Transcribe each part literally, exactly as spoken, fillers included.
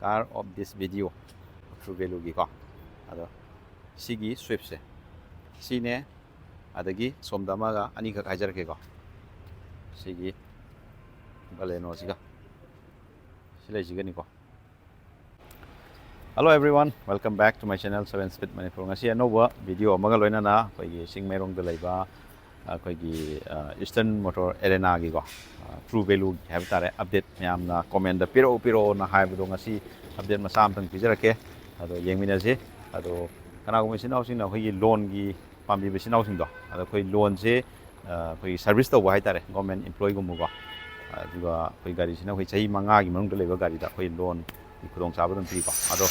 Car of this video, True Value ꯒꯤꯀꯣ꯫ ꯑꯗꯣ ꯁꯤꯒꯤ Swift ꯁꯦ ꯁꯤꯅꯦ, ꯑꯗꯒꯤ ꯁꯣꯝꯗ ꯑꯃꯒ ꯑꯅꯤꯈꯛ ꯍꯥꯏꯖꯔꯛꯀꯦꯀꯣ꯫ ꯁꯤꯒꯤ Baleno ꯁꯤꯒ ꯁꯤ ꯂꯩꯁꯤꯒꯅꯤꯀꯣ꯫ Hello everyone, welcome back to my channel Seven Speed Manipur. ꯉꯁꯤ ꯑꯅꯧꯕ video ꯑꯃꯒ ꯂꯣꯏꯅꯅ ꯑꯩꯈꯣꯏꯒꯤ ꯆꯤꯡꯃꯩꯔꯣꯡꯗ ꯂꯩꯕ ꯑꯩꯈꯣꯏꯒꯤ Eastern Motor Arena ꯒꯤꯀꯣ, True Value ꯒꯤ ꯍꯥꯏꯕ ꯇꯥꯔꯦ, update ꯃꯌꯥꯝꯅ comment ꯇ ꯄꯤꯔꯛꯎ ꯄꯤꯔꯛꯑꯣꯅ ꯍꯥꯏꯕꯗꯣ ꯉꯁꯤ update ꯃꯆꯥ ꯑꯃꯇꯪ ꯄꯤꯖꯔꯛꯀꯦ꯫ ꯑꯗꯣ ꯌꯦꯡꯃꯤꯟꯅꯁꯤ꯫ ꯑꯗꯣ ꯀꯅꯥꯒꯨꯝꯕ ꯏꯆꯤꯟ ꯏꯅꯥꯎꯁꯤꯡꯅ ꯑꯩꯈꯣꯏꯒꯤ loan ꯒꯤ ꯄꯥꯝꯕꯤꯕ ꯏꯆꯤꯟ ꯏꯅꯥꯎꯁꯤꯡꯗꯣ, ꯑꯗꯣ ꯑꯩꯈꯣꯏ loan ꯁꯦ ꯑꯩꯈꯣꯏꯒꯤ service ꯇꯧꯕ ꯍꯥꯏꯇꯥꯔꯦ, government employee ꯒꯨꯝꯕꯀꯣ꯫ ꯑꯗꯨꯒ ꯑꯩꯈꯣꯏ ꯒꯥꯔꯤꯁꯤꯅ ꯑꯩꯈꯣꯏ ꯆꯍꯤ ꯃꯉꯥꯒꯤ ꯃꯅꯨꯡꯗ ꯂꯩꯕ ꯒꯥꯔꯤꯗ ꯑꯩꯈꯣꯏ loan ꯒꯤ ꯈꯨꯗꯣꯡꯆꯥꯕ ꯑꯗꯨꯝ ꯄꯤꯀꯣ꯫ ꯑꯗꯣ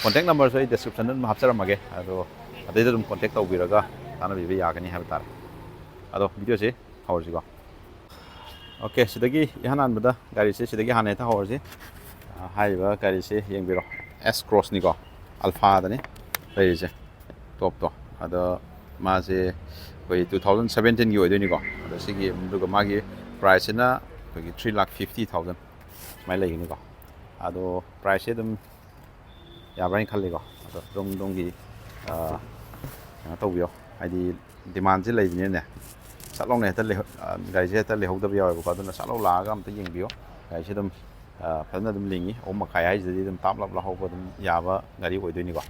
contact number ꯁꯨ ꯑꯩ description ꯗ ꯑꯗꯨꯝ ꯍꯥꯞꯆꯔꯝꯃꯒꯦ, ꯑꯗꯣ ꯑꯗꯩꯗ ꯑꯗꯨꯝ contact ꯇꯧꯕꯤꯔꯒ ꯇꯥꯟꯅꯕꯤꯕ ꯌꯥꯒꯅꯤ ꯍꯥꯏꯕ ꯇꯥꯔꯦ꯫ ꯑꯗꯣ video ꯁꯦ ꯍꯧꯔꯁꯤꯀꯣ꯫ Okay, ꯁꯤꯗꯒꯤ ꯏꯍꯥꯟ ꯍꯥꯟꯕꯗ ꯒꯥꯔꯤꯁꯦ ꯁꯤꯗꯒꯤ ꯍꯥꯟꯅ ꯍꯦꯛꯇ ꯍꯧꯔꯁꯤ꯫ ꯍꯥꯏꯔꯤꯕ ꯒꯥꯔꯤꯁꯦ ꯌꯦꯡꯕꯤꯔꯣ, S Cross ꯅꯤꯀꯣ, Alpha ꯗꯅꯤ ꯂꯩꯔꯤꯁꯦ, top ꯇꯣ꯫ ꯑꯗꯣ ꯃꯥꯁꯦ ꯑꯩꯈꯣꯏ two thousand seventeen ꯒꯤ ꯑꯣꯏꯗꯣꯏꯅꯤꯀꯣ꯫ ꯑꯗꯣ ꯁꯤꯒꯤ, ꯑꯗꯨꯒ ꯃꯥꯒꯤ price ꯁꯤꯅ ꯑꯩꯈꯣꯏꯒꯤ three lakh fifty thousand ꯁꯨꯃꯥꯏꯅ ꯂꯩꯒꯅꯤꯀꯣ꯫ ꯑꯗꯣ price ꯁꯦ ꯑꯗꯨꯝ ꯌꯥꯕ꯭ꯔꯥ ꯍꯥꯏꯅ ꯈꯜꯂꯤꯀꯣ꯫ ꯑꯗꯣ ꯑꯗꯣꯝ ꯑꯗꯣꯝꯒꯤ ꯀꯩꯅꯣ ꯇꯧꯕꯤꯌꯣ, ꯍꯥꯏꯗꯤ demand ꯁꯦ ꯂꯩꯕꯅꯤꯅꯅꯦ, ꯁꯠ ꯂꯥꯎꯅ ꯍꯦꯛꯇ ꯂꯩꯍꯧ-, ꯒꯥꯔꯤꯁꯦ ꯍꯦꯛꯇ ꯂꯩꯍꯧꯗꯕ ꯌꯥꯎꯋꯦꯕꯀꯣ꯫ ꯑꯗꯨꯅ ꯁꯠ ꯂꯥꯎ ꯂꯥꯛꯑꯒ ꯑꯝꯇ ꯌꯦꯡꯕꯤꯌꯣ꯫ ꯒꯥꯔꯤꯁꯦ ꯑꯗꯨꯝ ꯐꯖꯅ ꯑꯗꯨꯝ ꯂꯤꯡꯉꯤ꯫ ꯑꯍꯨꯝ ꯃꯈꯥꯏ ꯍꯥꯏꯁꯤꯗꯗꯤ ꯑꯗꯨꯝ ꯇꯥꯞ ꯂꯥꯞ ꯂꯧꯍꯧꯕ ꯑꯗꯨꯝ ꯌꯥꯕ ꯒꯥꯔꯤ ꯑꯣꯏꯗꯣꯏꯅꯤꯀꯣ꯫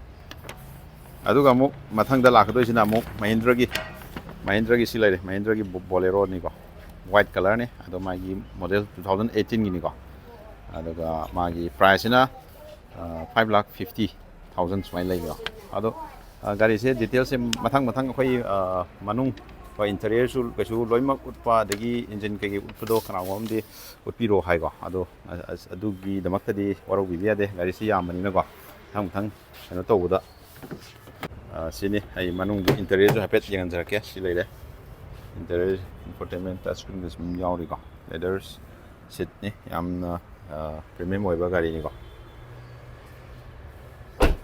ꯑꯗꯨꯒ ꯑꯃꯨꯛ ꯃꯊꯪꯗ ꯂꯥꯛꯀꯗꯣꯏꯁꯤꯅ ꯑꯃꯨꯛ Mahindra ꯒꯤ, Mahindra ꯒꯤ ꯁꯤ ꯂꯩꯔꯦ, Mahindra ꯒꯤ Bo-, Bolero ꯅꯤꯀꯣ꯫ White colour ꯅꯤ꯫ ꯑꯗꯣ ꯃꯥꯒꯤ model two thousand eighteen ꯒꯤꯅꯤꯀꯣ꯫ ꯑꯗꯨꯒ ꯃꯥꯒꯤ price ꯁꯤꯅ five lakh fifty thousand ꯁꯨꯃꯥꯏꯅ ꯂꯩꯕ꯫ ꯑꯗꯣ ꯒꯥꯔꯤꯁꯦ detail ꯁꯦ ꯃꯊꯪ ꯃꯊꯪ ꯑꯩꯈꯣꯏ ꯃꯅꯨꯡ, ꯍꯣꯏ, interior ꯁꯨ ꯀꯩꯁꯨ ꯂꯣꯏꯅꯃꯛ ꯎꯠꯄ, ꯑꯗꯒꯤ engine ꯀꯩꯀꯩ ꯎꯠꯄꯗꯣ ꯀꯅꯥꯒꯨꯝꯕ ꯑꯃꯗꯤ ꯎꯠꯄꯤꯔꯣ ꯍꯥꯏꯀꯣ꯫ ꯑꯗꯣ ꯑꯗꯨꯒꯤꯗꯃꯛꯇꯗꯤ ꯋꯥꯔꯧꯕꯤꯕ ꯌꯥꯗꯦ, ꯒꯥꯔꯤꯁꯤ ꯌꯥꯝꯕꯅꯤꯅꯀꯣ꯫ ꯃꯊꯪ ꯃꯊꯪ ꯀꯩꯅꯣ ꯇꯧꯕꯗ ꯁꯤꯅꯤ ꯑꯩ ꯃꯅꯨꯡꯒꯤ interior ꯁꯨ ꯍꯥꯏꯐꯦꯠ ꯌꯦꯡꯍꯟꯖꯔꯛꯀꯦ꯫ ꯁꯤ ꯂꯩꯔꯦ, interior infotainment touch screen ꯁꯨ ꯑꯗꯨꯝ ꯌꯥꯎꯔꯤꯀꯣ꯫ Leather seat ꯅꯤ, ꯌꯥꯝꯅ premium ꯑꯣꯏꯕ ꯒꯥꯔꯤꯅꯤꯀꯣ꯫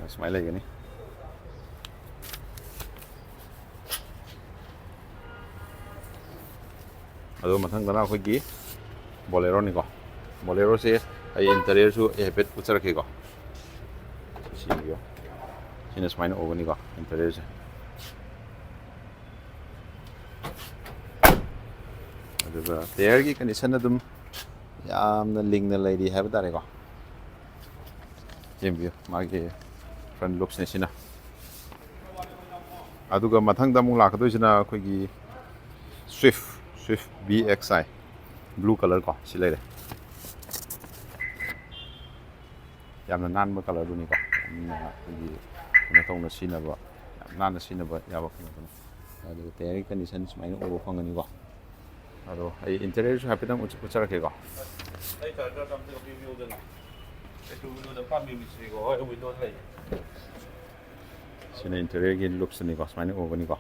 ꯁꯨꯃꯥꯏꯅ ꯂꯩꯒꯅꯤ꯫ ꯑꯗꯨ ꯃꯊꯪꯗꯅ ꯑꯩꯈꯣꯏꯒꯤ Bolero ꯅꯤꯀꯣ꯫ Bolero ꯁꯦ ꯑꯩ ꯏꯟꯇꯔꯤꯌꯔꯁꯨ ꯑꯩ ꯍꯥꯏꯐꯦꯠ ꯎꯠꯆꯔꯛꯀꯦꯀꯣ꯫ ꯁꯤ ꯌꯦꯡꯕꯤꯌꯨ꯫ ꯁꯤꯅ ꯁꯨꯃꯥꯏꯅ ꯎꯒꯅꯤꯀꯣ ꯏꯟꯇꯔꯤꯌꯔꯁꯦ꯫ ꯑꯗꯨꯒ ꯇꯌꯔꯒꯤ ꯀꯟꯗꯤꯁꯟ ꯑꯗꯨꯝ ꯌꯥꯝꯅ ꯂꯤꯡꯅ ꯂꯩꯔꯤ ꯍꯥꯏꯕ ꯇꯥꯔꯦꯀꯣ꯫ ꯌꯦꯡꯕꯤꯌꯨ, ꯃꯥꯒꯤ ꯐ꯭ꯔꯟ ꯂꯨꯛꯁꯅꯦ ꯁꯤꯅ꯫ ꯑꯗꯨꯒ ꯃꯊꯪꯗ ꯑꯃꯨꯛ ꯂꯥꯛꯀꯗꯣꯏꯁꯤꯅ ꯑꯩꯈꯣꯏꯒꯤ Swift, Swift V X I, blue color ꯀꯣ, ꯁꯤ ꯂꯩꯔꯦ꯫ ꯌꯥꯝꯅ ꯅꯥꯟꯕ ꯀꯂꯔꯗꯨꯅꯤꯀꯣ꯫ ꯌꯥꯝꯅ ꯑꯩꯈꯣꯏꯒꯤ ꯀꯩꯅꯣ ꯇꯧꯅ ꯁꯤꯖꯤꯟꯅꯕ, ꯌꯥꯝ ꯅꯥꯟꯅ ꯁꯤꯖꯤꯟꯅꯕ ꯌꯥꯕ ꯀꯩꯅꯣꯗꯨꯅꯤ꯫ ꯑꯗꯨꯒ ꯇꯌꯔꯒꯤ ꯀꯟꯗꯤꯁꯟ ꯁꯨꯃꯥꯏꯅ ꯎꯕ ꯐꯪꯒꯅꯤꯀꯣ꯫ ꯑꯗꯣ ꯑꯩ ꯏꯟꯇꯔꯤꯌꯔꯁꯨ ꯍꯥꯏꯐꯦꯠꯇꯪ ꯎꯠ-, ꯎꯠꯆꯔꯛꯀꯦꯀꯣ꯫ ꯑꯩ ꯆꯥꯔꯖꯔ ꯑꯝꯇ ꯂꯧꯕꯤꯌꯨꯗꯅ꯫ ꯑꯩꯁꯨ ꯋꯤꯟꯗꯣꯗ ꯐꯝꯃꯤ, ꯃꯤꯁꯇ꯭ꯔꯤꯀꯣ꯫ ꯍꯣꯏ, ꯋꯤꯟꯗꯣꯗ ꯂꯩ꯫ ꯁꯤꯅ ꯏꯟꯇꯔꯤꯌꯔꯒꯤ ꯂꯨꯛꯁꯇꯨꯅꯤꯀꯣ, ꯁꯨꯃꯥꯏꯅ ꯎꯒꯅꯤꯀꯣ꯫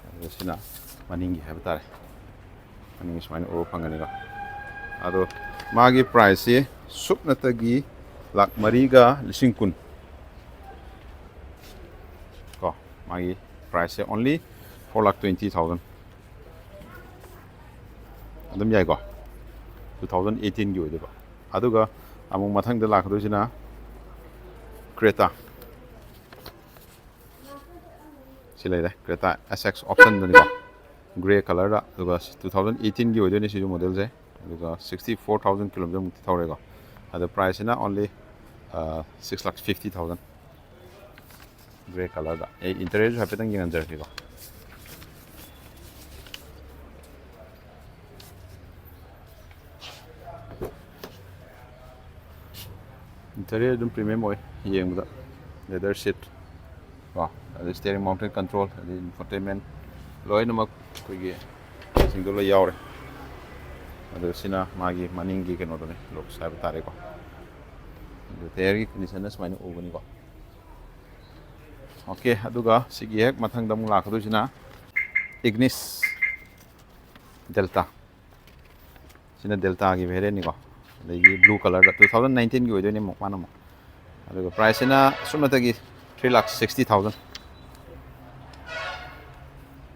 ꯑꯗꯨꯒ ꯁꯤꯅ ꯃꯅꯤꯡꯒꯤ ꯍꯥꯏꯕ ꯇꯥꯔꯦ꯫ ꯃꯅꯤꯡꯒꯤ ꯁꯨꯃꯥꯏꯅ ꯎꯕ ꯐꯪꯒꯅꯤꯀꯣ꯫ ꯑꯗꯣ ꯃꯥꯒꯤ ꯄ꯭ꯔꯥꯏꯁꯁꯤ ꯁꯨꯞꯅꯇꯒꯤ ꯂꯥꯛ ꯃꯔꯤꯒ ꯂꯤꯁꯤꯡ ꯀꯨꯟ ꯀꯣ꯫ ꯃꯥꯒꯤ ꯄ꯭ꯔꯥꯏꯁꯁꯦ only four lakh twenty thousand꯫ ꯑꯗꯨꯝ ꯌꯥꯏꯀꯣ꯫ Two thousand eighteen ꯒꯤ ꯑꯣꯏꯗꯣꯏꯕ꯫ ꯑꯗꯨꯒ ꯑꯃꯨꯛ ꯃꯊꯪꯗ ꯂꯥꯛꯀꯗꯣꯏꯁꯤꯅ Creta꯫ ꯁꯤ ꯂꯩꯔꯦ, Creta S X option ꯗꯨꯅꯤꯀꯣ, grey colour ꯗ꯫ ꯑꯗꯨꯒ two thousand eighteen ꯒꯤ ꯑꯣꯏꯗꯣꯏꯅꯤ ꯁꯤꯁꯨ ꯃꯣꯗꯦꯜꯁꯦ꯫ ꯑꯗꯨꯒ sixty four thousand kilometre ꯃꯨꯛꯇꯤ ꯊꯧꯔꯦꯀꯣ꯫ ꯑꯗꯣ ꯄ꯭ꯔꯥꯏꯁꯁꯤꯅ only, ꯑ, six lakh fifty thousand꯫ Grey colour ꯗ꯫ ꯑꯩ ꯏꯟꯇꯔꯤꯌꯔꯁꯨ ꯍꯥꯏꯐꯦꯠꯇꯪ ꯌꯦꯡꯍꯟꯖꯔꯛꯀꯦꯀꯣ꯫ ꯏꯟꯇꯔꯤꯌꯔ ꯑꯗꯨꯝ ꯄ꯭ꯔꯤꯃꯤꯌꯝ ꯑꯣꯏ ꯌꯦꯡꯕꯗ꯫ Leather seat ꯀꯣ, ꯑꯗꯩ steering mounted control, ꯑꯗꯩ infotainment, ꯂꯣꯏꯅꯃꯛ ꯑꯩꯈꯣꯏꯒꯤ ꯁꯤꯡꯗꯣ ꯂꯣꯏ ꯌꯥꯎꯔꯦ꯫ ꯑꯗꯣ ꯁꯤꯅ ꯃꯥꯒꯤ ꯃꯅꯤꯡꯒꯤ ꯀꯩꯅꯣꯗꯨꯅꯤ, ꯂꯨꯛꯁ ꯍꯥꯏꯕ ꯇꯥꯔꯦꯀꯣ꯫ ꯑꯗꯨ ꯇꯌꯔꯒꯤ ꯀꯟꯗꯤꯁꯟꯅ ꯁꯨꯃꯥꯏꯅ ꯎꯒꯅꯤꯀꯣ꯫ ꯑꯣꯀꯦ, ꯑꯗꯨꯒ ꯁꯤꯒꯤ ꯍꯦꯛ ꯃꯊꯪꯗ ꯑꯃꯨꯛ ꯂꯥꯛꯀꯗꯣꯏꯁꯤꯅ Ignis Delta꯫ ꯁꯤꯅ ꯗꯦꯜꯇꯥꯒꯤ ꯚꯦꯔꯤꯌꯟꯅꯤꯀꯣ꯫ ꯑꯗꯒꯤ blue colour ꯗ, two thousand nineteen ꯒꯤ ꯑꯣꯏꯗꯣꯏꯅꯦ ꯑꯃꯨꯛ, ꯃꯥꯅ ꯑꯃꯨꯛ꯫ ꯑꯗꯨꯒ ꯄ꯭ꯔꯥꯏꯁꯁꯤꯅ ꯁꯨꯞꯅꯇꯒꯤ three lakh sixty thousand꯫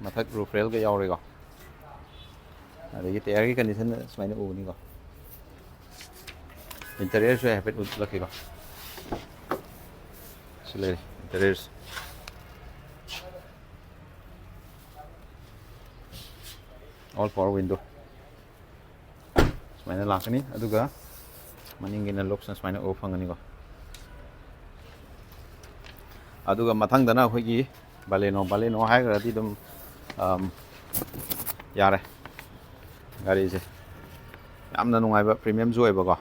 ꯃꯊꯛ roof rail ꯒ ꯌꯥꯎꯔꯦꯀꯣ꯫ ꯑꯗꯒꯤ ꯇꯌꯥꯔꯒꯤ ꯀꯟꯗꯤꯁꯟ ꯁꯨꯃꯥꯏꯅ ꯎꯕꯅꯤꯀꯣ꯫ ꯏꯟꯇꯔꯤꯌꯔꯁꯨ ꯑꯩ ꯍꯥꯏꯐꯦꯠ ꯎꯠꯂꯛꯀꯦꯀꯣ꯫ ꯁꯤ ꯂꯩꯔꯦ ꯏꯟꯇꯔꯤꯌꯔꯁꯦ, ꯑꯣꯜ ꯄꯋꯥꯔ ꯋꯤꯟꯗꯣ ꯁꯨꯃꯥꯏꯅ ꯂꯥꯛꯀꯅꯤ꯫ ꯑꯗꯨꯒ ꯃꯅꯤꯡꯒꯤꯅ ꯂꯨꯛꯁꯅ ꯁꯨꯃꯥꯏꯅ ꯎꯕ ꯐꯪꯒꯅꯤꯀꯣ꯫ ꯑꯗꯨꯒ ꯃꯊꯪꯗꯅ ꯑꯩꯈꯣꯏꯒꯤ ꯕꯥꯂꯦꯅꯣ꯫ ꯕꯥꯂꯦꯅꯣ ꯍꯥꯏꯈ꯭ꯔꯗꯤ ꯑꯗꯨꯝ, ꯑꯝ, ꯌꯥꯔꯦ꯫ ꯒꯥꯔꯤꯁꯦ ꯌꯥꯝꯅ ꯅꯨꯡꯉꯥꯏꯕ, ꯄ꯭ꯔꯤꯃꯤꯌꯝꯁꯨ ꯑꯣꯏꯕꯀꯣ꯫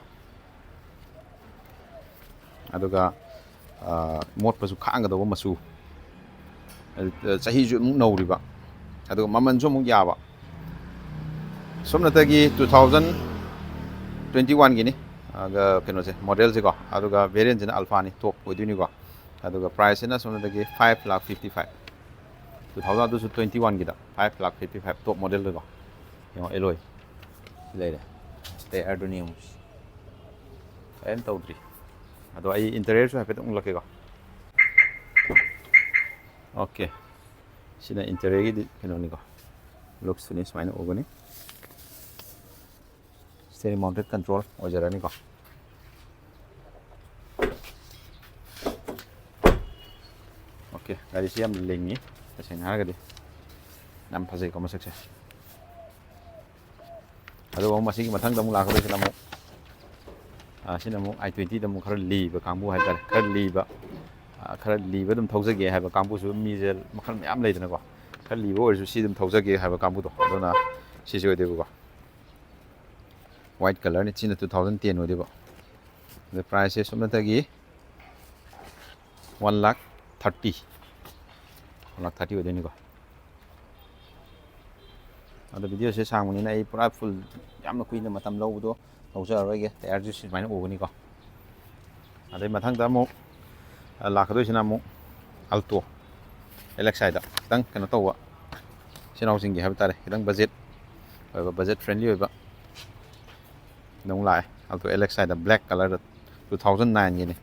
ꯑꯗꯨꯒ, ꯑ, ꯃꯣꯠꯄꯁꯨ ꯈꯥꯡꯒꯗꯧꯕ ꯃꯆꯨ, ꯑ, ꯆꯍꯤꯁꯨ ꯑꯃꯨꯛ ꯅꯧꯔꯤꯕ, ꯑꯗꯨꯒ ꯃꯃꯜꯁꯨ ꯑꯃꯨꯛ ꯌꯥꯕ꯫ ꯁꯣꯝꯅꯇꯒꯤ two thousand twenty one Guinea. ꯑꯗꯨꯒ ꯀꯩꯅꯣꯁꯦ, ꯃꯣꯗꯦꯜꯁꯦꯀꯣ꯫ ꯑꯗꯨꯒ ꯚꯦꯔꯤꯌꯦꯟꯁꯤꯅ ꯑꯜꯐꯥꯅꯤ, ꯇꯣꯞ ꯑꯣꯏꯗꯣꯏꯅꯤꯀꯣ꯫ ꯑꯗꯨꯒ ꯄ꯭ꯔꯥꯏꯁꯁꯤꯅ ꯁꯣꯝꯅꯇꯒꯤ five lakh fifty five, two thousand, ꯑꯗꯨꯁꯨ twenty one ꯒꯤꯗ five lakh fifty five, ꯇꯣꯞ ꯃꯣꯗꯦꯜꯗꯀꯣ꯫ ꯌꯦꯡꯉꯣ, ꯑꯦꯂꯣꯏ ꯂꯩꯔꯦ꯫ ꯇꯌꯥꯔꯗꯨꯅꯤ ꯌꯦꯡꯉꯨ꯫ ꯀꯔꯤꯝ ꯇꯧꯗ꯭ꯔꯤ꯫ ꯑꯗꯣ ꯑꯩ ꯏꯟꯇꯔꯤꯌꯔꯁꯨ ꯍꯥꯏꯐꯦꯠ ꯎꯠꯂꯛꯀꯦꯀꯣ꯫ ꯑꯣꯀꯦ, ꯁꯤꯅ ꯏꯟꯇꯔꯤꯌꯔꯒꯤꯗꯤ ꯀꯩꯅꯣꯅꯤꯀꯣ, ꯂꯨꯛꯁꯇꯨꯅꯤ ꯁꯨꯃꯥꯏꯅ ꯎꯒꯅꯤ꯫ ꯁ꯭ꯇꯤꯌꯔꯤꯡ ꯃꯥꯎꯟꯇꯦꯠ ꯀꯟꯇ꯭ꯔꯣꯜ ꯑꯣꯏꯖꯔꯅꯤꯀꯣ꯫ ꯑꯣꯀꯦ, ꯒꯥꯔꯤꯁꯤ ꯌꯥꯝ ꯂꯤꯡꯉꯤ, ꯇꯁꯦꯡꯅ ꯍꯥꯏꯔꯒꯗꯤ ꯌꯥꯝ ꯐꯖꯩꯀꯣ ꯃꯁꯛꯁꯦ꯫ ꯑꯗꯨꯒ ꯑꯃꯨꯛ ꯃꯁꯤꯒꯤ ꯃꯊꯪꯗ ꯑꯃꯨꯛ ꯂꯥꯛꯀꯗꯣꯏꯁꯤꯅ ꯑꯃꯨꯛ, ꯑ, ꯁꯤꯅ ꯑꯃꯨꯛ I twenty ꯗ ꯑꯃꯨꯛ ꯈꯔ ꯂꯤꯕ ꯀꯥꯡꯕꯨ ꯍꯥꯏꯇꯥꯔꯦ꯫ ꯈꯔ ꯂꯤꯕ, ꯑ, ꯈꯔ ꯂꯤꯕ ꯑꯗꯨꯝ ꯊꯧꯖꯒꯦ ꯍꯥꯏꯕ ꯀꯥꯡꯕꯨꯁꯨ ꯃꯤꯁꯦ ꯃꯈꯜ ꯃꯌꯥꯝ ꯂꯩꯗꯅꯀꯣ꯫ ꯈꯔ ꯂꯤꯕ ꯑꯣꯏꯔꯁꯨ ꯁꯤ ꯑꯗꯨꯝ ꯊꯧꯖꯒꯦ ꯍꯥꯏꯕ ꯀꯥꯡꯕꯨꯗꯣ, ꯑꯗꯨꯅ ꯁꯤꯁꯦ ꯑꯣꯏꯗꯣꯏꯕꯀꯣ꯫ White colourꯅꯤ, ꯁꯤꯅ two thousand ten ꯑꯣꯏꯗꯣꯏꯕ꯫ ꯑꯗ ꯄ꯭ꯔꯥꯏꯁꯁꯦ ꯁꯨꯞꯅꯇꯒꯤ one lakh thirty, one lakh thirty ꯑꯣꯏꯗꯣꯏꯅꯤꯀꯣ꯫ ꯑꯗꯣ ꯚꯤꯗꯤꯑꯣꯁꯦ ꯁꯥꯡꯕꯅꯤꯅ ꯑꯩ ꯄꯨꯔꯥ ꯐꯨꯜ, ꯌꯥꯝꯅ ꯀꯨꯏꯅ ꯃꯇꯝ ꯂꯧꯕꯗꯣ ꯂꯧꯖꯔꯔꯣꯏꯒꯦ꯫ ꯇꯌꯥꯔꯁꯨ ꯁꯨꯃꯥꯏꯅ ꯎꯒꯅꯤꯀꯣ꯫ ꯑꯗꯩ ꯃꯊꯪꯗ ꯑꯃꯨꯛ, ꯑ, ꯂꯥꯛꯀꯗꯣꯏꯁꯤꯅ ꯑꯃꯨꯛ Alto, L X I ꯗ ꯈꯤꯇꯪ ꯀꯩꯅꯣ ꯇꯧꯕ, ꯏꯆꯤꯟ ꯏꯅꯥꯎꯁꯤꯡꯒꯤ ꯍꯥꯏꯕ ꯇꯥꯔꯦ, ꯈꯤꯇꯪ ꯕꯖꯦꯠ ꯑꯣꯏꯕ, ꯕꯖꯦꯠ ꯐ꯭ꯔꯦꯟꯂꯤ ꯑꯣꯏꯕ ꯗ ꯑꯃꯨꯛ ꯂꯥꯛꯑꯦ꯫ Alto L X I the black colourꯗ two thousand nineꯒꯤꯅꯤ꯫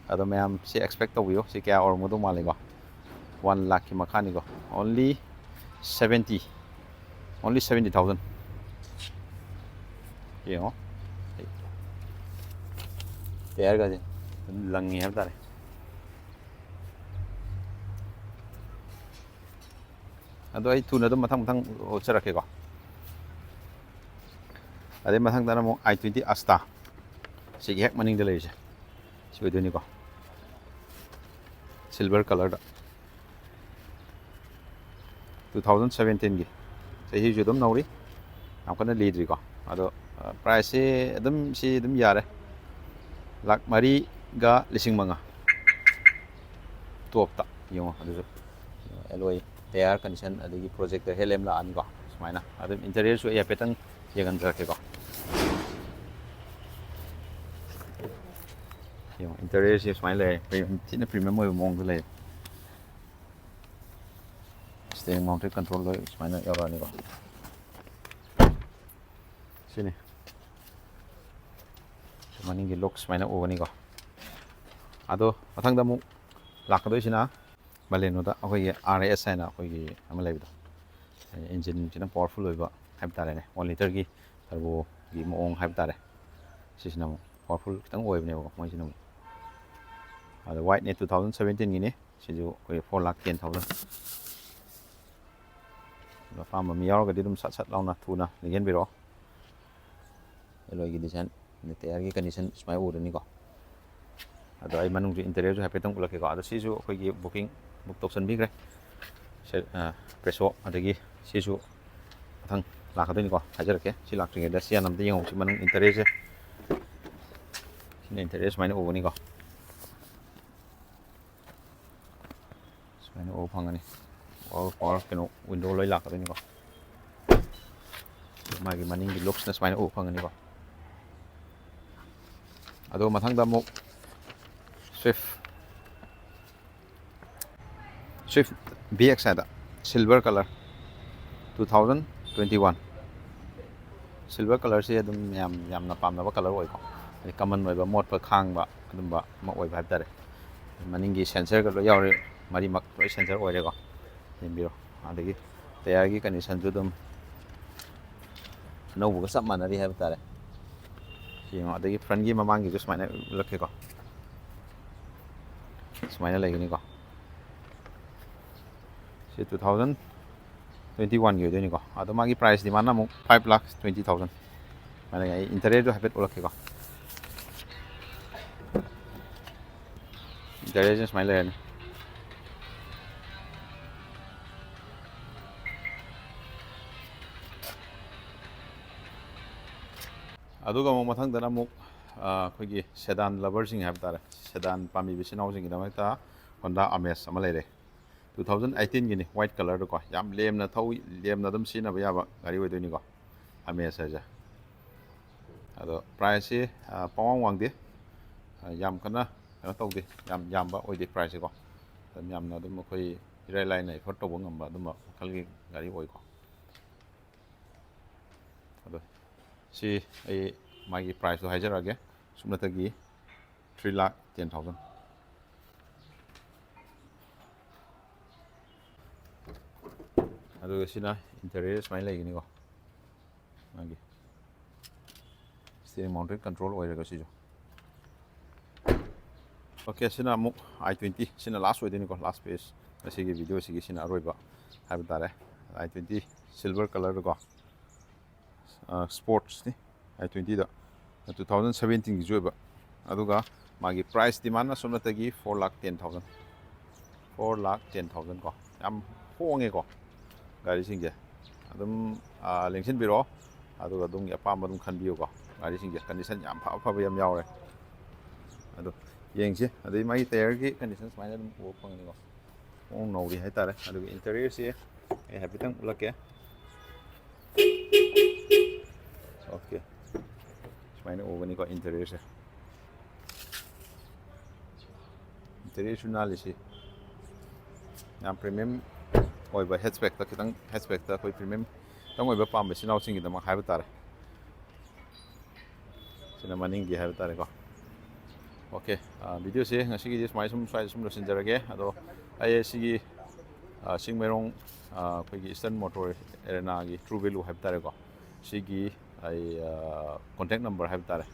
ꯑꯗꯣ ꯃꯌꯥꯝ ꯁꯤ expect ꯇꯧꯕꯤꯌꯣ꯫ ꯁꯤ ꯀꯌꯥ ꯑꯣꯏꯔꯝꯒꯗꯧ ꯃꯥꯜꯂꯤꯀꯣ? One lakhꯀꯤ ꯃꯈꯥꯅꯤꯀꯣ꯫ Only seventy, only seventy thousand꯫ ꯌꯦꯡꯉꯣ, ꯇꯌꯥꯔꯒꯁꯦ ꯑꯗꯨꯝ ꯂꯪꯉꯤ ꯍꯥꯏꯕ ꯇꯥꯔꯦ꯫ ꯑꯗꯣ ꯑꯩ ꯊꯨꯅ ꯑꯗꯨꯝ ꯃꯊꯪ ꯃꯊꯪ ꯎꯠꯆꯔꯛꯀꯦꯀꯣ꯫ ꯑꯗꯩ ꯃꯊꯪꯗꯅ ꯑꯃꯨꯛ ꯑꯥꯏ ꯇ꯭ꯋꯦꯟꯇꯤ ꯑꯁꯇꯥ, ꯁꯤꯒꯤ ꯍꯦꯛ ꯃꯅꯤꯡꯗ ꯂꯩꯔꯤꯁꯦ, ꯁꯤ ꯑꯣꯏꯗꯣꯏꯅꯤꯀꯣ꯫ ꯁꯤꯜꯚꯔ ꯀꯂꯔꯗ, ꯇꯨ ꯊꯥꯎꯖꯟ ꯁꯕꯦꯟꯇꯤꯟꯒꯤ, ꯆꯍꯤꯁꯨ ꯑꯗꯨꯝ ꯅꯧꯔꯤ, ꯌꯥꯝ ꯀꯟꯅ ꯂꯤꯗ꯭ꯔꯤꯀꯣ꯫ ꯑꯗꯣ ꯄ꯭ꯔꯥꯏꯁꯁꯦ ꯑꯗꯨꯝ, ꯁꯤ ꯑꯗꯨꯝ ꯌꯥꯔꯦ, ꯂꯥꯛ ꯃꯔꯤꯒ ꯂꯤꯁꯤꯡ ꯃꯉꯥ꯫ ꯇꯣꯞꯇ ꯌꯦꯡꯉꯣ, ꯑꯗꯨꯁꯨ ꯑꯦꯂꯣꯏ, ꯇꯌꯥꯔ ꯀꯟꯗꯤꯁꯟ, ꯑꯗꯒꯤ ꯄ꯭ꯔꯣꯖꯦꯛꯇꯔ ꯍꯦꯗ ꯂꯦꯝ ꯂꯥꯛꯑꯅꯤꯀꯣ꯫ ꯁꯨꯃꯥꯏꯅ ꯑꯗꯨꯝ ꯏꯟꯇꯔꯤꯌꯔꯁꯨ ꯑꯩ ꯍꯥꯏꯐꯦꯠꯇꯪ ꯌꯦꯡꯍꯟꯖꯔꯛꯀꯦꯀꯣ꯫ ꯌꯦꯡꯉꯣ, ꯏꯟꯇꯔꯤꯌꯔꯁꯦ ꯁꯨꯃꯥꯏꯅ ꯂꯩꯔꯦ, ꯑꯩꯈꯣꯏ ꯌꯥꯝ ꯊꯤꯅ ꯄ꯭ꯔꯤꯃꯤꯌꯝ ꯑꯣꯏꯕ ꯃꯑꯣꯡꯗ ꯂꯩꯔꯦ꯫ ꯁ꯭ꯇꯦꯔꯤꯡ ꯃꯥꯎꯟꯇꯦꯠ ꯀꯟꯇ꯭ꯔꯣꯜ ꯂꯣꯏ ꯁꯨꯃꯥꯏꯅ ꯌꯥꯎꯔꯛꯑꯅꯤꯀꯣ꯫ ꯁꯤꯅꯤ, ꯃꯅꯤꯡꯒꯤ ꯂꯣꯛ ꯁꯨꯃꯥꯏꯅ ꯎꯒꯅꯤꯀꯣ꯫ ꯑꯗꯣ ꯃꯊꯪꯗ ꯑꯃꯨꯛ ꯂꯥꯛꯀꯗꯣꯏꯁꯤꯅ ꯕꯂꯦꯅꯣꯗ ꯑꯩꯈꯣꯏꯒꯤ ꯑꯥꯔ ꯑꯦꯁ ꯍꯥꯏꯅ ꯑꯩꯈꯣꯏꯒꯤ ꯑꯃ ꯂꯩꯕꯗꯣ, ꯏꯟꯖꯤꯟꯁꯤꯅ ꯄꯋꯥꯔꯐꯨꯜ ꯑꯣꯏꯕ ꯍꯥꯏꯕ ꯇꯥꯔꯦꯅꯦ, ꯋꯥꯟ ꯂꯤꯇꯔꯒꯤ ꯇꯔꯕꯣꯒꯤ ꯃꯑꯣꯡ ꯍꯥꯏꯕ ꯇꯥꯔꯦ꯫ ꯁꯤꯁꯤꯅ ꯑꯃꯨꯛ ꯄꯋꯥꯔꯐꯨꯜ ꯈꯤꯇꯪ ꯑꯣꯏꯕꯅꯦꯕꯀꯣ ꯃꯣꯏꯁꯤꯅ ꯑꯃꯨꯛ꯫ ꯑꯗꯣ ꯋꯥꯏꯠꯅꯦ, ꯇꯨ ꯊꯥꯎꯖꯟ ꯁꯕꯦꯟꯇꯤꯟꯒꯤꯅꯤ꯫ ꯁꯤꯁꯨ ꯑꯩꯈꯣꯏ ꯐꯣꯔ ꯂꯥꯛ ꯇꯦꯟ ꯊꯥꯎꯖꯟ꯫ ꯑꯗꯣ ꯑꯄꯥꯝꯕ ꯃꯤ ꯌꯥꯎꯔꯒꯗꯤ ꯑꯗꯨꯝ ꯁꯠ ꯁꯠ ꯂꯥꯎꯅ ꯊꯨꯅ ꯂꯦꯡꯁꯤꯟꯕꯤꯔꯛꯑꯣ꯫ ꯑꯦꯂꯣꯏꯒꯤ ꯗꯤꯖꯥꯏꯟ, ꯇꯌꯥꯔꯒꯤ ꯀꯟꯗꯤꯁꯟ ꯁꯨꯃꯥꯏꯅ ꯎꯔꯅꯤꯀꯣ꯫ ꯑꯗꯣ ꯑꯩ ꯃꯅꯨꯡꯁꯨ ꯏꯟꯇꯔꯤꯌꯔꯁꯨ ꯍꯥꯏꯐꯦꯠꯇꯪ ꯎꯠꯂꯛꯀꯦꯀꯣ꯫ ꯑꯗꯣ ꯁꯤꯁꯨ ꯑꯩꯈꯣꯏꯒꯤ ꯕꯨꯀꯤꯡ, ꯕꯨꯛ ꯇꯧꯁꯟꯕꯤꯈ꯭ꯔꯦ꯫ ꯁꯦ-, ꯑ, ꯄ꯭ꯔꯦꯁꯣ, ꯑꯗꯒꯤ ꯁꯤꯁꯨ ꯃꯊꯪ ꯂꯥꯛꯀꯗꯣꯏꯅꯤꯀꯣ, ꯍꯥꯏꯖꯔꯛꯀꯦ꯫ ꯁꯤ ꯂꯥꯛꯇ꯭ꯔꯤꯉꯩꯗ ꯁꯤ ꯍꯥꯟꯅ ꯑꯝꯇ ꯌꯦꯡꯍꯧꯁꯤ, ꯃꯅꯨꯡ ꯏꯟꯇꯔꯤꯌꯔꯁꯦ꯫ ꯁꯤꯅ ꯏꯟꯇꯔꯤꯌꯔ ꯁꯨꯃꯥꯏꯅ ꯎꯒꯅꯤꯀꯣ꯫ ꯁꯨꯃꯥꯏꯅ ꯎꯕ ꯐꯪꯒꯅꯤ꯫ ꯄꯋꯥꯔ, ꯄꯋꯥꯔ ꯀꯩꯅꯣ, ꯋꯤꯟꯗꯣ ꯂꯣꯏ ꯂꯥꯛꯀꯗꯣꯏꯅꯤꯀꯣ꯫ ꯃꯥꯒꯤ ꯃꯅꯤꯡꯒꯤ ꯂꯨꯛꯁꯅ ꯁꯨꯃꯥꯏꯅ ꯎꯕ ꯐꯪꯒꯅꯤꯀꯣ꯫ ꯑꯗꯣ ꯃꯊꯪꯗ ꯑꯃꯨꯛ ꯁ꯭ꯋꯤꯐ, ꯁ꯭ꯋꯤꯐ ꯕꯤ ꯑꯦꯛꯁ ꯍꯥꯏꯗ, silver colour, two thousand twenty one. Silver ꯀꯂꯔꯁꯤ ꯑꯗꯨꯝ ꯌꯥꯝ, ꯌꯥꯝꯅ ꯄꯥꯝꯅꯕ ꯀꯂꯔ ꯑꯣꯏꯀꯣ꯫ ꯍꯥꯏꯗꯤ ꯀꯃꯟ ꯑꯣꯏꯕ, ꯃꯣꯠꯄ ꯈꯥꯡꯕ ꯑꯗꯨꯝꯕ ꯑꯃ ꯑꯣꯏꯕ ꯍꯥꯏꯕ ꯇꯥꯔꯦ꯫ ꯃꯅꯤꯡꯒꯤ ꯁꯦꯟꯁꯔꯒ ꯂꯣꯏ ꯌꯥꯎꯔꯦ, ꯃꯔꯤꯃꯛ ꯂꯣꯏ ꯁꯦꯟꯁꯔ ꯑꯣꯏꯔꯦꯀꯣ꯫ ꯌꯦꯡꯕꯤꯔꯣ꯫ ꯑꯗꯒꯤ ꯇꯌꯥꯔꯒꯤ ꯀꯟꯗꯤꯁꯟꯁꯨ ꯑꯗꯨꯝ ꯑꯅꯧꯕꯒ ꯆꯞ ꯃꯥꯟꯅꯔꯤ ꯍꯥꯏꯕ ꯇꯥꯔꯦ꯫ ꯌꯦꯡꯉꯣ, ꯑꯗꯒꯤ ꯐ꯭ꯔꯟꯒꯤ ꯃꯃꯥꯡꯒꯤꯁꯨ ꯁꯨꯃꯥꯏꯅ ꯎꯠꯂꯛꯀꯦꯀꯣ꯫ ꯁꯨꯃꯥꯏꯅ ꯂꯩꯒꯅꯤꯀꯣ꯫ ꯁꯤ ꯇꯨ ꯊꯥꯎꯖꯟ ꯇ꯭ꯋꯦꯟꯇꯤ ꯋꯥꯟꯒꯤ ꯑꯣꯏꯗꯣꯏꯅꯤꯀꯣ꯫ ꯑꯗꯣ ꯃꯥꯒꯤ ꯄ꯭ꯔꯥꯏꯁꯇꯤ ꯃꯥꯅ ꯑꯃꯨꯛ ꯐꯥꯏꯚ ꯂꯥꯛ ꯇ꯭ꯋꯦꯟꯇꯤ ꯊꯥꯎꯖꯟ꯫ ꯁꯨꯃꯥꯏꯅ ꯂꯩ꯫ ꯑꯩ ꯏꯟꯇꯔꯦꯁꯇꯣ ꯍꯥꯏꯐꯦꯠ ꯎꯠꯂꯛꯀꯦꯀꯣ꯫ ꯏꯟꯇꯔꯦꯁꯁꯦ ꯁꯨꯃꯥꯏꯅ ꯂꯩꯔꯅꯤ꯫ ꯑꯗꯨꯒ ꯑꯃꯨꯛ ꯃꯊꯪꯗꯅ ꯑꯃꯨꯛ, ꯑ, ꯑꯩꯈꯣꯏꯒꯤ ꯁꯦꯗꯥꯟ ꯂꯚꯔꯁꯤꯡ ꯍꯥꯏꯕ ꯇꯥꯔꯦ, ꯁꯦꯗꯥꯟ ꯄꯥꯝꯕꯤꯕ ꯏꯆꯤꯟ ꯏꯅꯥꯎꯁꯤꯡꯒꯤꯗꯃꯛꯇ ꯍꯣꯟꯗꯥ ꯑꯃꯦꯖ ꯑꯃ ꯂꯩꯔꯦ꯫ ꯇꯨ ꯊꯥꯎꯖꯟ ꯑꯩꯠꯇꯤꯟꯒꯤꯅꯤ, ꯋꯥꯏꯠ ꯀꯂꯔꯗꯀꯣ, ꯌꯥꯝ ꯂꯦꯝꯅ ꯊꯧꯏ, ꯂꯦꯝꯅ ꯑꯗꯨꯝ ꯁꯤꯖꯤꯟꯅꯕ ꯌꯥꯕ ꯒꯥꯔꯤ ꯑꯣꯏꯗꯣꯏꯅꯤꯀꯣ, ꯑꯃꯦꯖ ꯍꯥꯏꯁꯦ꯫ ꯑꯗꯣ ꯄ꯭ꯔꯥꯏꯁꯁꯤ, ꯑ, ꯄꯪꯋꯥꯡ ꯋꯥꯡꯗꯦ, ꯑ, ꯌꯥꯝ ꯀꯟꯅ ꯀꯩꯅꯣ ꯇꯧꯗꯦ, ꯌꯥꯝ ꯌꯥꯝꯕ ꯑꯣꯏꯗꯦ ꯄ꯭ꯔꯥꯏꯁꯁꯤꯀꯣ꯫ ꯑꯗꯨꯝ ꯌꯥꯝꯅ ꯑꯗꯨꯝ ꯑꯩꯈꯣꯏ ꯏꯔꯥꯏ ꯂꯥꯏꯅ ꯑꯦꯐꯣꯔꯠ ꯇꯧꯕ ꯉꯝꯕ ꯑꯗꯨꯝꯕ ꯃꯈꯜꯒꯤ ꯒꯥꯔꯤ ꯑꯣꯏꯀꯣ꯫ ꯑꯗꯣ ꯁꯤ ꯑꯩ ꯃꯥꯒꯤ ꯄ꯭ꯔꯥꯏꯁꯇꯣ ꯍꯥꯏꯖꯔꯛꯑꯒꯦ꯫ ꯁꯨꯞꯅꯇꯒꯤ ꯊ꯭ꯔꯤ ꯂꯥꯛ ꯇꯦꯟ ꯊꯥꯎꯖꯟ꯫ ꯑꯗꯨꯒ ꯁꯤꯅ ꯏꯟꯇꯔꯤꯌꯔ ꯁꯨꯃꯥꯏꯅ ꯂꯩꯒꯅꯤꯀꯣ꯫ ꯃꯥꯒꯤ ꯁ꯭ꯇꯤꯌꯔꯤꯡ ꯃꯥꯎꯟꯇꯦꯠ ꯀꯟꯇ꯭ꯔꯣꯜ ꯑꯣꯏꯔꯒ ꯁꯤꯁꯨ꯫ ꯑꯣꯀꯦ, ꯁꯤꯅ ꯑꯃꯨꯛ ꯑꯥꯏ ꯇ꯭ꯋꯦꯟꯇꯤ, ꯁꯤꯅ ꯂꯥꯁ ꯑꯣꯏꯗꯣꯏꯅꯤꯀꯣ, ꯂꯥꯁ ꯄꯤꯁ꯫ ꯉꯁꯤꯒꯤ ꯚꯤꯗꯤꯑꯣꯁꯤꯒꯤ ꯁꯤꯅ ꯑꯔꯣꯏꯕ ꯍꯥꯏꯕ ꯇꯥꯔꯦ꯫ ꯑꯥꯏ ꯇ꯭ꯋꯦꯟꯇꯤ ꯁꯤꯜꯚꯔ ꯀꯂꯔꯗꯀꯣ, ꯑ, ꯁ꯭ꯄꯣꯔꯠꯁꯅꯤ ꯑꯥꯏ ꯇ꯭ꯋꯦꯟꯇꯤꯗ꯫ ꯇꯨ ꯊꯥꯎꯖꯟ ꯁꯕꯦꯟꯇꯤꯟꯒꯤꯁꯨ ꯑꯣꯏꯕ꯫ ꯑꯗꯨꯒ ꯃꯥꯒꯤ ꯄ꯭ꯔꯥꯏꯁ ꯗꯤꯃꯥꯟꯅ ꯁꯣꯝꯅꯇꯒꯤ ꯐꯣꯔ ꯂꯥꯛ ꯇꯦꯟ ꯊꯥꯎꯖꯟ꯫ ꯐꯣꯔ ꯂꯥꯛ ꯇꯦꯟ ꯊꯥꯎꯖꯟ ꯀꯣ꯫ ꯌꯥꯝ ꯍꯣꯡꯉꯦꯀꯣ ꯒꯥꯔꯤꯁꯤꯡꯁꯦ꯫ ꯑꯗꯨꯝ, ꯑ, ꯂꯦꯡꯁꯤꯟꯕꯤꯔꯛꯑꯣ꯫ ꯑꯗꯨꯒ ꯑꯗꯣꯝꯒꯤ ꯑꯄꯥꯝꯕ ꯑꯗꯨꯝ ꯈꯟꯕꯤꯌꯨꯀꯣ꯫ ꯒꯥꯔꯤꯁꯤꯡꯁꯦ ꯀꯟꯗꯤꯁꯟ ꯌꯥꯝ ꯐꯕ ꯐꯕ ꯌꯥꯝ ꯌꯥꯎꯔꯦ꯫ ꯑꯗꯣ ꯌꯦꯡꯁꯤ꯫ ꯑꯗꯩ ꯃꯥꯒꯤ ꯇꯥꯌꯔꯒꯤ ꯀꯟꯗꯤꯁꯟ ꯁꯨꯃꯥꯏꯅ ꯑꯗꯨꯝ ꯎꯕ ꯐꯪꯒꯅꯤꯀꯣ꯫ ꯃꯑꯣꯡ ꯅꯧꯔꯤ ꯍꯥꯏꯇꯥꯔꯦ꯫ ꯑꯗꯨꯒ ꯏꯟꯇꯔꯤꯌꯔꯁꯤ ꯑꯩ ꯍꯥꯏꯐꯦꯠꯇꯪ ꯎꯠꯂꯛꯀꯦ꯫ ꯑꯣꯀꯦ, ꯁꯨꯃꯥꯏꯅ ꯎꯒꯅꯤꯀꯣ ꯏꯟꯇꯔꯤꯌꯔꯁꯦ꯫ ꯏꯟꯇꯔꯤꯌꯔꯁꯨ ꯅꯥꯜꯂꯤꯁꯤ ꯌꯥꯝ ꯄ꯭ꯔꯤꯃꯤꯌꯝ ꯑꯣꯏꯕ ꯍꯦꯠꯆꯕꯦꯛꯇ, ꯈꯤꯇꯪ ꯍꯦꯠꯆꯕꯦꯛꯇ ꯑꯩꯈꯣꯏ ꯄ꯭ꯔꯤꯃꯤꯌꯝ ꯈꯤꯇꯪ ꯑꯣꯏꯕ ꯄꯥꯝꯕ ꯏꯆꯤꯟ ꯏꯅꯥꯎꯁꯤꯡꯒꯤꯗꯃꯛ ꯍꯥꯏꯕ ꯇꯥꯔꯦ꯫ ꯁꯤꯅ ꯃꯅꯤꯡꯒꯤ ꯍꯥꯏꯕ ꯇꯥꯔꯦꯀꯣ꯫ ꯑꯣꯀꯦ, ꯑ, ꯚꯤꯗꯤꯑꯣꯁꯦ ꯉꯁꯤꯒꯤꯗꯤ ꯁꯨꯃꯥꯏꯅ ꯁꯨꯝ, ꯁ꯭ꯋꯥꯏꯗ ꯁꯨꯝ ꯂꯣꯏꯁꯤꯟꯖꯔꯒꯦ꯫ ꯑꯗꯣ ꯑꯩ ꯁꯤꯒꯤ, ꯑ, ꯆꯤꯡꯃꯩꯔꯣꯡ, ꯑ, ꯑꯩꯈꯣꯏꯒꯤ ꯏꯁꯇꯔꯟ ꯃꯣꯇꯣꯔ ꯑꯦꯔꯦꯅꯥꯒꯤ ꯇ꯭ꯔꯨ ꯚꯦꯂꯨ ꯍꯥꯏꯕ ꯇꯥꯔꯦꯀꯣ, ꯁꯤꯒꯤ, ꯑꯩ ꯀꯣꯟꯇꯦꯛ ꯅꯝꯕꯔ ꯍꯥꯏꯕ ꯇꯥꯔꯦ,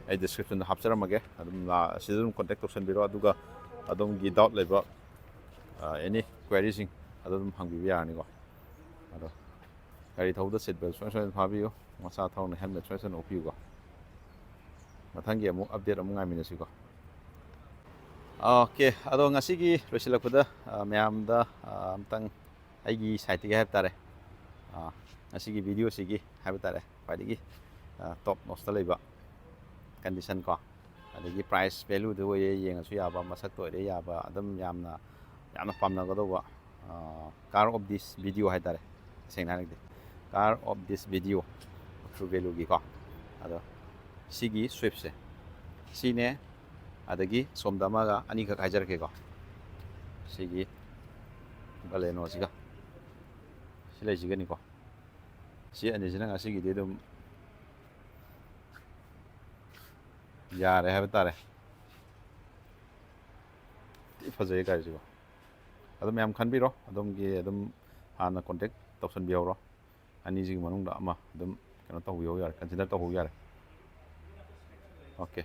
ꯑꯩ ꯗꯤꯁꯀ꯭ꯔꯤꯞꯁꯟꯗ ꯍꯥꯞꯆꯔꯝꯃꯒꯦ꯫ ꯑꯗꯨꯝ ꯂꯥ-, ꯑꯁꯤꯗ ꯑꯗꯨꯝ ꯀꯣꯟꯇꯦꯛ ꯇꯧꯁꯟꯕꯤꯔꯣ꯫ ꯑꯗꯨꯒ ꯑꯗꯣꯝꯒꯤ ꯗꯥꯎꯠ ꯂꯩꯕ, ꯑꯦꯅꯤ ꯀ꯭ꯋꯦꯔꯤꯁꯤꯡ ꯑꯗꯨ ꯑꯗꯨꯝ ꯍꯪꯕꯤꯕ ꯌꯥꯔꯅꯤꯀꯣ꯫ ꯑꯗꯣ ꯒꯥꯔꯤ ꯊꯧꯕꯗ ꯁꯤꯠ ꯕꯦꯜ ꯁꯨꯡꯁꯣꯏ ꯁꯣꯏꯗꯅ ꯐꯥꯕꯤꯌꯨ꯫ ꯃꯆꯥ ꯊꯧꯔꯅ ꯍꯦꯜꯃꯦꯠ ꯁꯨꯡꯁꯣꯏ ꯁꯣꯏꯗꯅ ꯎꯞꯄꯤꯌꯨꯀꯣ꯫ ꯃꯊꯪꯒꯤ ꯑꯃꯨꯛ ꯑꯞꯗꯦꯠ ꯑꯃꯨꯛ ꯉꯥꯏꯃꯤꯟꯅꯁꯤꯀꯣ꯫ ꯑꯣꯀꯦ, ꯑꯗꯣ ꯉꯁꯤꯒꯤ ꯂꯣꯏꯁꯤꯜꯂꯛꯄꯗ, ꯑ, ꯃꯌꯥꯝꯗ, ꯑ, ꯑꯝꯇꯪ ꯑꯩꯒꯤ ꯁꯥꯏꯠꯇꯒꯤ ꯍꯥꯏꯕ ꯇꯥꯔꯦ, ꯑ, ꯉꯁꯤꯒꯤ ꯚꯤꯗꯤꯑꯣꯁꯤꯒꯤ ꯍꯥꯏꯕ ꯇꯥꯔꯦ, ꯈ꯭ꯋꯥꯏꯗꯒꯤ, ꯑ, ꯇꯣꯞ ꯅꯣꯁꯇ ꯂꯩꯕ ꯀꯟꯗꯤꯁꯟ ꯀꯣ, ꯑꯗꯒꯤ ꯄ꯭ꯔꯥꯏꯁ ꯚꯦꯂꯨꯗ ꯑꯣꯏꯔꯦ ꯌꯦꯡꯉꯁꯨ ꯌꯥꯕ, ꯃꯁꯛꯇ ꯑꯣꯏꯔꯦ ꯌꯥꯕ, ꯑꯗꯨꯝ ꯌꯥꯝꯅ, ꯌꯥꯝꯅ ꯄꯥꯝꯅꯒꯗꯧꯕ, ꯑ, car of this video ꯍꯥꯏ ꯇꯥꯔꯦ꯫ ꯁꯦꯡꯅ ꯍꯥꯏꯔꯒꯗꯤ, car of this video, true value ꯒꯤꯀꯣ꯫ ꯑꯗꯣ ꯁꯤꯒꯤ ꯁ꯭ꯋꯤꯐꯁꯦ ꯁꯤꯅꯦ, ꯑꯗꯒꯤ ꯁꯣꯝꯗ ꯑꯃꯒ ꯑꯅꯤꯈꯛ ꯍꯥꯏꯖꯔꯛꯀꯦꯀꯣ꯫ ꯁꯤꯒꯤ ꯕꯂꯦꯅꯣꯁꯤꯒ ꯁꯤ ꯂꯩꯁꯤꯒꯅꯤꯀꯣ꯫ ꯁꯤ ꯑꯅꯤꯁꯤꯅ ꯉꯁꯤꯒꯤꯗꯤ ꯑꯗꯨꯝ ꯌꯥꯔꯦ ꯍꯥꯏꯕ ꯇꯥꯔꯦ꯫ ꯊꯤ ꯐꯖꯩ ꯒꯥꯔꯤꯁꯤꯀꯣ꯫ ꯑꯗꯨꯝ ꯃꯌꯥꯝ ꯈꯟꯕꯤꯔꯣ, ꯑꯗꯣꯝꯒꯤ ꯑꯗꯨꯝ ꯍꯥꯟꯅ ꯀꯣꯟꯇꯦꯛ ꯇꯧꯁꯟꯕꯤꯍꯧꯔꯣ꯫ ꯑꯅꯤꯁꯤꯒꯤ ꯃꯅꯨꯡꯗ ꯑꯃ ꯑꯗꯨꯝ ꯀꯩꯅꯣ ꯇꯧꯕꯤꯍꯧ ꯌꯥꯔꯦ, ꯀꯟꯁꯤꯗꯔ ꯇꯧꯍꯧ ꯌꯥꯔꯦ꯫ ꯑꯣꯀꯦ꯫